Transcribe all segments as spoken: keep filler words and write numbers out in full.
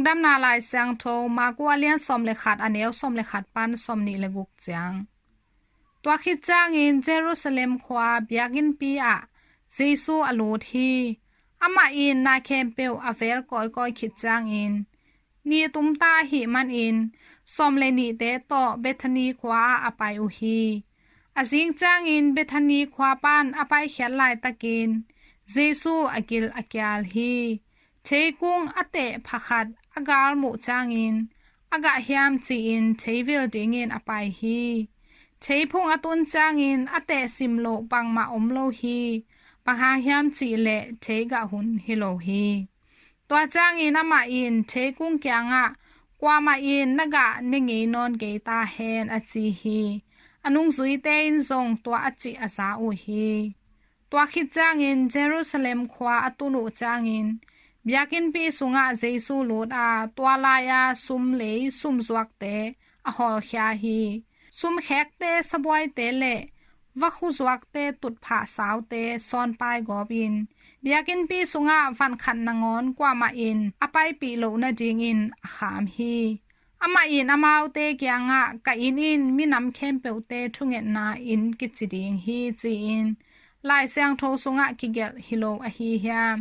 Lungdamna Lai Siangtho Marku a lian sawm le khat, a neu sawm le khat pan sawm nih le guk ciang. Tua khit ciangin Jerusalem khua biakinnpi ah Jesu a lut hi. Amah in na khempeuh a vel kawikawi khit ciangin, ni tumta ahih manin sawm le nihte tawh Bethani khua ah a pai uh hi. A zing ciangin Bethani khua pan a paikhiat laitakin Jesu a gil a kial hi. Theikung a teh phakhat a galmuh ciangin a gah hiam ci-in thei vil dingin a pai hi. Theiphung a tun ciangin a teh sim loh bangmah om lo hi. Bang hang hiam cih leh thei gah hun hi lo hi. Tua ciangin amah in theikung kiangah, "Kuamah in na gah ne ngei nawn kei ta hen," a ci hi. A nungzuite in zong tua a cih a za uh hi. Tua khit ciangin Jerusalem khua a tun uh ciangin biakinnpi sungah Jesu lut a, tua lai-a sum lei sumzuakte a hawlkhia hi. Sumkhekte sabuaite le vakhu zuakte tutphah saute sawnpai gawpin biakinnpi sungah van khat nangawn kuamah in a paipih loh nadingin a kham hi. Amah in amaute kiangah, "Ka inn in minam khempeuhte thungetna inn kici ding hi," ci-in Lai Siangtho sungah kigelh hi lo ahi hiam?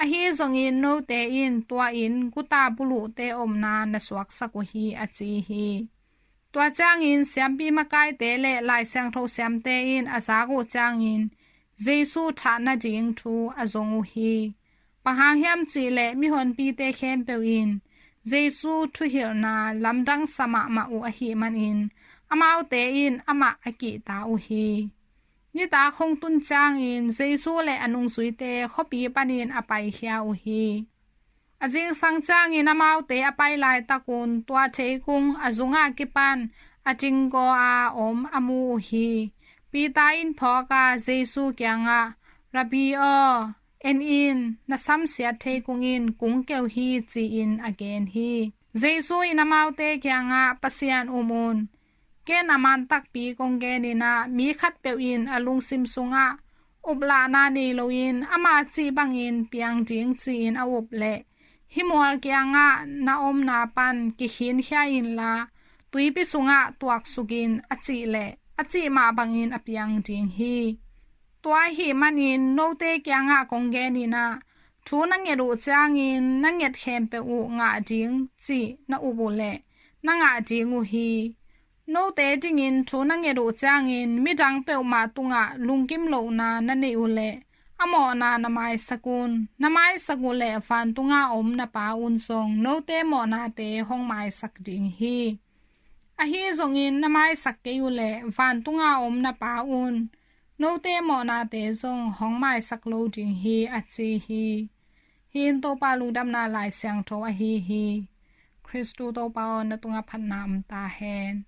Ahi zongin note in tua inn guta buluhte omna na suaksak uh hi, a ci hi. Tua ciangin siampi makaite le Lai Siangtho siamte in a zak uh ciangin Jesu thah nading thu a zong uh hi. Bang hang hiam cih leh mihonpite khempeuh in Jesu thuhilhna lamdangsa mahmah uh ahih manin amaute in amah a kihta uh hi. Nitak hong tun ciangin Jesu le a nungzuite khuapi panin a paikhia uh hi. A zingsang ciangin amaute a pai laitakun tua theikung a zungah kipan a tinggaw a om a mu uh hi. Peter in phawk a Jesu kiangah, "Rabbi aw, en in, na samsiat theikung in kung keuh hi," ci-in a gen hi. Jesu in amaute kiangah, "Pasian um un. Ken a man takpi kong genin ah, mi khatpeuh in a lungsim sungah uplahna nei loin ama cih bangin piang ding ci-in a up leh, hih mual kiangah na omna pan kikhinkhia inla tuipi sungah tuaksukin a cih leh a cih mah bangin a piang ding hi. Tua ahih manin note kiangah kong genin ah, thu na nget uh ciangin na nget khempeuh uh ngah ding cih na up uh leh na ngah ding uh hi. Note dingin thu na nget uh ciangin midang peuhmah tungah lungkim lohna na neih uh leh a mawhna na maisak un. Na maisak uh leh vantunga om na Pa un zong note mawhnate hong maisak ding hi. Ahi zongin na maisak kei uh leh vantunga om na Pa un note mawhnate zong hong maisak lo ding hi," a ci hi. Hih in Topa Lungdamna Lai Siangtho ahi hi. Khristu Topa aw, na tungah phatna om ta hen.